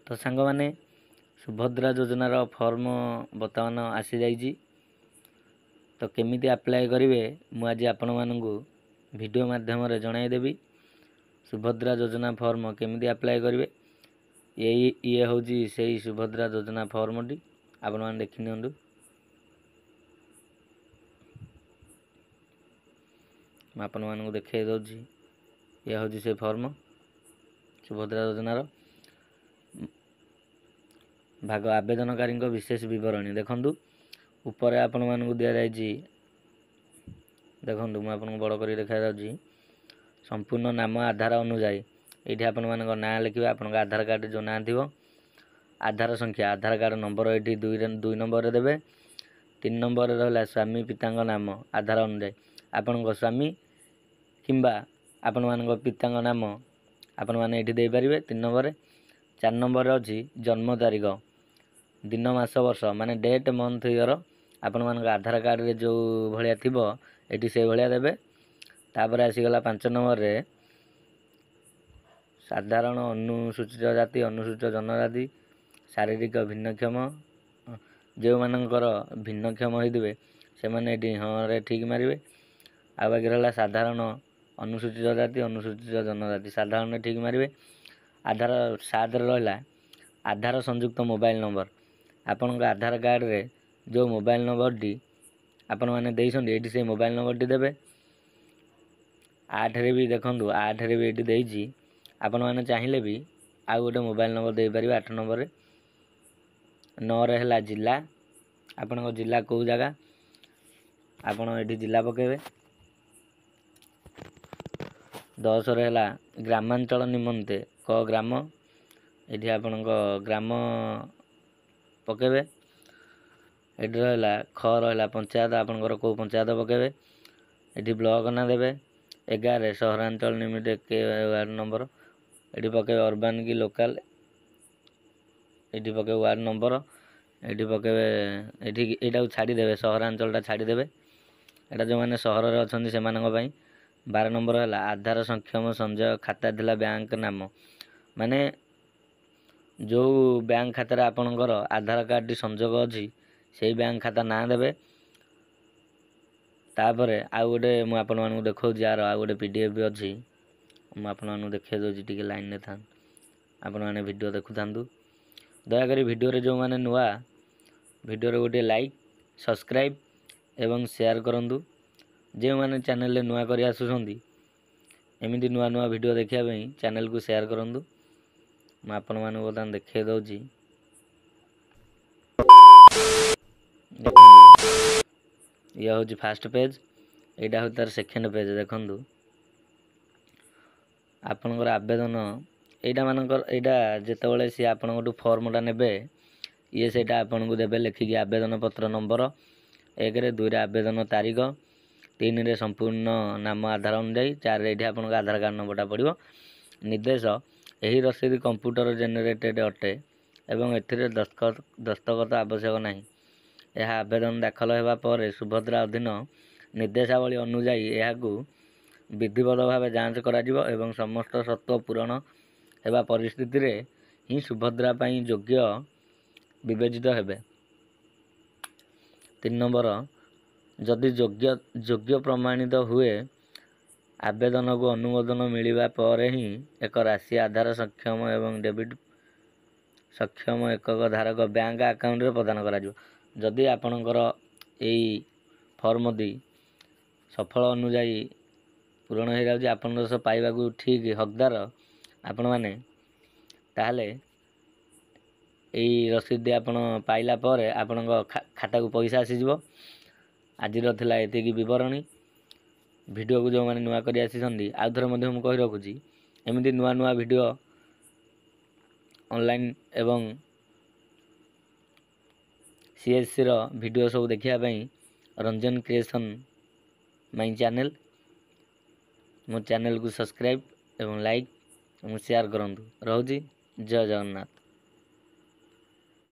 ତ ସାଙ୍ଗମାନେ, ସୁଭଦ୍ରା ଯୋଜନାର ଫର୍ମ ବର୍ତ୍ତମାନ ଆସିଯାଇଛି। ତ କେମିତି ଆପ୍ଲାଏ କରିବେ, ମୁଁ ଆଜି ଆପଣମାନଙ୍କୁ ଭିଡ଼ିଓ ମାଧ୍ୟମରେ ଜଣାଇଦେବି। ସୁଭଦ୍ରା ଯୋଜନା ଫର୍ମ କେମିତି ଆପ୍ଲାଏ କରିବେ, ଏଇ ଇଏ ହେଉଛି ସେଇ ସୁଭଦ୍ରା ଯୋଜନା ଫର୍ମଟି। ଆପଣମାନେ ଦେଖିନିଅନ୍ତୁ, ମୁଁ ଆପଣମାନଙ୍କୁ ଦେଖାଇ ଦେଉଛି। ଇଏ ହେଉଛି ସେ ଫର୍ମ ସୁଭଦ୍ରା ଯୋଜନାର। ଭାଗ ଆବେଦନକାରୀଙ୍କ ବିଶେଷ ବିବରଣୀ। ଦେଖନ୍ତୁ, ଉପରେ ଆପଣମାନଙ୍କୁ ଦିଆଯାଇଛି। ଦେଖନ୍ତୁ, ମୁଁ ଆପଣଙ୍କୁ ବଡ଼ କରି ଦେଖାଯାଉଛି। ସମ୍ପୂର୍ଣ୍ଣ ନାମ ଆଧାର ଅନୁଯାୟୀ। ଏଇଠି ଆପଣମାନଙ୍କ ନାଁ ଲେଖିବେ, ଆପଣଙ୍କ ଆଧାର କାର୍ଡ଼ରେ ଯେଉଁ ନାଁ ଥିବ। ଆଧାର ସଂଖ୍ୟା, ଆଧାର କାର୍ଡ଼ ନମ୍ବର ଏଇଠି ଦୁଇରେ 2 ନମ୍ବରରେ ଦେବେ। 3 ନମ୍ବରରେ ରହିଲା ସ୍ୱାମୀ ପିତାଙ୍କ ନାମ ଆଧାର ଅନୁଯାୟୀ। ଆପଣଙ୍କ ସ୍ୱାମୀ କିମ୍ବା ଆପଣମାନଙ୍କ ପିତାଙ୍କ ନାମ ଆପଣମାନେ ଏଇଠି ଦେଇପାରିବେ 3 ନମ୍ବରରେ। 4 ନମ୍ବରରେ ଅଛି ଜନ୍ମ ତାରିଖ, ଦିନ ମାସ ବର୍ଷ, ମାନେ ଡେଟ୍ ମନ୍ଥ ଇୟର। ଆପଣମାନଙ୍କ ଆଧାର କାର୍ଡ଼ରେ ଯେଉଁ ଭଳିଆ ଥିବ, ଏଠି ସେଇଭଳିଆ ଦେବେ। ତାପରେ ଆସିଗଲା 5 ନମ୍ବରରେ ସାଧାରଣ, ଅନୁସୂଚିତ ଜାତି, ଅନୁସୂଚିତ ଜନଜାତି, ଶାରୀରିକ ଭିନ୍ନକ୍ଷମ। ଯେଉଁମାନଙ୍କର ଭିନ୍ନକ୍ଷମ ହେଇଥିବେ, ସେମାନେ ଏଠି ହଁରେ ଠିକ୍ ମାରିବେ। ଆଉ ବାକି ରହିଲା ସାଧାରଣ, ଅନୁସୂଚିତ ଜାତି, ଅନୁସୂଚିତ ଜନଜାତି, ସାଧାରଣରେ ଠିକ୍ ମାରିବେ। ଆଧାର 7ରେ ରହିଲା ଆଧାର ସଂଯୁକ୍ତ ମୋବାଇଲ ନମ୍ବର। ଆପଣଙ୍କ ଆଧାର କାର୍ଡ଼ରେ ଯେଉଁ ମୋବାଇଲ ନମ୍ବରଟି ଆପଣମାନେ ଦେଇଛନ୍ତି, ଏଇଠି ସେଇ ମୋବାଇଲ ନମ୍ବରଟି ଦେବେ। 8ରେ ବି ଦେଖନ୍ତୁ, 8ରେ ବି ଏଇଠି ଦେଇଛି। ଆପଣମାନେ ଚାହିଁଲେ ବି ଆଉ ଗୋଟେ ମୋବାଇଲ ନମ୍ବର ଦେଇପାରିବେ 8 ନମ୍ବରରେ। 9ରେ ହେଲା ଜିଲ୍ଲା। ଆପଣଙ୍କ ଜିଲ୍ଲା କେଉଁ ଜାଗା, ଆପଣ ଏଠି ଜିଲ୍ଲା ପକାଇବେ। 10ରେ ହେଲା ଗ୍ରାମାଞ୍ଚଳ ନିମନ୍ତେ କ ଗ୍ରାମ, ଏଠି ଆପଣଙ୍କ ଗ୍ରାମ ପକାଇବେ। ଏଠି ରହିଲା ଖ ରହିଲା ପଞ୍ଚାୟତ, ଆପଣଙ୍କର କେଉଁ ପଞ୍ଚାୟତ ପକାଇବେ। ଏଠି ବ୍ଲକ ନାଁ ଦେବେ। 11ରେ ସହରାଞ୍ଚଳ ନିମିତ୍ତ କେ ୱାର୍ଡ଼ ନମ୍ବର ଏଠି ପକାଇବେ, ଅର୍ବାନ୍ କି ଲୋକାଲ୍। ଏଠି ପକାଇବେ ୱାର୍ଡ଼ ନମ୍ବର, ଏଠି ପକାଇବେ। ଏଠି ଏଇଟାକୁ ଛାଡ଼ିଦେବେ, ସହରାଞ୍ଚଳଟା ଛାଡ଼ିଦେବେ। ଏଇଟା ଯେଉଁମାନେ ସହରରେ ଅଛନ୍ତି ସେମାନଙ୍କ ପାଇଁ। 12 ନମ୍ବର ହେଲା ଆଧାର ସକ୍ଷମ ସଞ୍ଚୟ ଖାତା ଥିଲା ବ୍ୟାଙ୍କ ନାମ, ମାନେ ଯେଉଁ ବ୍ୟାଙ୍କ ଖାତାରେ ଆପଣଙ୍କର ଆଧାର କାର୍ଡ଼ଟି ସଂଯୋଗ ଅଛି, ସେଇ ବ୍ୟାଙ୍କ ଖାତା ନାଁ ଦେବେ। ତାପରେ ଆଉ ଗୋଟେ ମୁଁ ଆପଣମାନଙ୍କୁ ଦେଖାଉଛି, ଆର ଆଉ ଗୋଟେ PDF ବି ଅଛି, ମୁଁ ଆପଣମାନଙ୍କୁ ଦେଖାଇ ଦେଉଛି। ଟିକେ ଲାଇନ୍ରେ ଥାନ୍ତୁ, ଆପଣମାନେ ଭିଡ଼ିଓ ଦେଖୁଥାନ୍ତୁ। ଦୟାକରି ଭିଡ଼ିଓରେ ଯେଉଁମାନେ ନୂଆ, ଭିଡ଼ିଓରେ ଗୋଟିଏ ଲାଇକ୍, ସବସ୍କ୍ରାଇବ୍ ଏବଂ ସେୟାର କରନ୍ତୁ। ଯେଉଁମାନେ ଚ୍ୟାନେଲରେ ନୂଆ କରି ଆସୁଛନ୍ତି, ଏମିତି ନୂଆ ନୂଆ ଭିଡ଼ିଓ ଦେଖିବା ପାଇଁ ଚ୍ୟାନେଲକୁ ସେୟାର କରନ୍ତୁ। ମୁଁ ଆପଣମାନଙ୍କୁ ବର୍ତ୍ତମାନ ଦେଖାଇ ଦେଉଛି। ଦେଖନ୍ତୁ, ଇଏ ହେଉଛି ଫାଷ୍ଟ ପେଜ୍, ଏଇଟା ହେଉଛି ତାର ସେକେଣ୍ଡ ପେଜ୍। ଦେଖନ୍ତୁ, ଆପଣଙ୍କର ଆବେଦନ ଏଇଟା ମାନଙ୍କର ଏଇଟା ଯେତେବେଳେ ସିଏ ଆପଣଙ୍କଠୁ ଫର୍ମଟା ନେବେ, ଇଏ ସେଇଟା ଆପଣଙ୍କୁ ଦେବେ ଲେଖିକି। ଆବେଦନ ପତ୍ର ନମ୍ବର 1ରେ, 2ରେ ଆବେଦନ ତାରିଖ, 3ରେ ସମ୍ପୂର୍ଣ୍ଣ ନାମ ଆଧାର ଅନୁଯାୟୀ, 4ରେ ଏଇଠି ଆପଣଙ୍କ ଆଧାର କାର୍ଡ଼ ନମ୍ବରଟା ପଡ଼ିବ। ନିର୍ଦ୍ଦେଶ: ଏହି ରସିଦ କମ୍ପ୍ୟୁଟର ଜେନେରେଟେଡ଼ ଅଟେ ଏବଂ ଏଥିରେ ଦସ୍ତଖତ ଆବଶ୍ୟକ ନାହିଁ। ଏହା ଆବେଦନ ଦାଖଲ ହେବା ପରେ ସୁଭଦ୍ରା ଅଧୀନ ନିର୍ଦ୍ଦେଶାବଳୀ ଅନୁଯାୟୀ ଏହାକୁ ବିଧିବଦ୍ଧ ଭାବେ ଯାଞ୍ଚ କରାଯିବ ଏବଂ ସମସ୍ତ ସତ୍ତ୍ୱ ପୂରଣ ହେବା ପରିସ୍ଥିତିରେ ହିଁ ସୁଭଦ୍ରା ପାଇଁ ଯୋଗ୍ୟ ବିବେଚିତ ହେବେ। 3 ନମ୍ବର, ଯଦି ଯୋଗ୍ୟ ପ୍ରମାଣିତ ହୁଏ, ଆବେଦନକୁ ଅନୁମୋଦନ ମିଳିବା ପରେ ହିଁ ଏକ ରାଶି ଆଧାର ସକ୍ଷମ ଏବଂ ଡେବିଟ୍ ସକ୍ଷମ ଏକକ ଧାରକ ବ୍ୟାଙ୍କ ଆକାଉଣ୍ଟରେ ପ୍ରଦାନ କରାଯିବ। ଯଦି ଆପଣଙ୍କର ଏଇ ଫର୍ମଟି ସଫଳ ଅନୁଯାୟୀ ପୂରଣ ହୋଇଯାଉଛି, ଆପଣଙ୍କ ସହ ପାଇବାକୁ ଠିକ୍ ହକଦାର ଆପଣମାନେ, ତାହେଲେ ଏଇ ରସିଦଟି ଆପଣ ପାଇଲା ପରେ ଆପଣଙ୍କ ଖାତାକୁ ପଇସା ଆସିଯିବ। ଆଜିର ଥିଲା ଏତିକି ବିବରଣୀ। ଭିଡ଼ିଓକୁ ଯେଉଁମାନେ ନୂଆ କରି ଆସିଛନ୍ତି, ଆଉ ଥରେ ମଧ୍ୟ ମୁଁ କହି ରଖୁଛି, ଏମିତି ନୂଆ ନୂଆ ଭିଡ଼ିଓ ଅନଲାଇନ୍ ଏବଂ ସିଏସ୍ସିର ଭିଡ଼ିଓ ସବୁ ଦେଖିବା ପାଇଁ ରଞ୍ଜନ କ୍ରିଏସନ୍ ମାଇ ଚ୍ୟାନେଲ୍, ମୋ ଚ୍ୟାନେଲ୍କୁ ସବସ୍କ୍ରାଇବ୍ ଏବଂ ଲାଇକ୍ ଏବଂ ସେୟାର କରନ୍ତୁ। ରହୁଛି, ଜୟ ଜଗନ୍ନାଥ।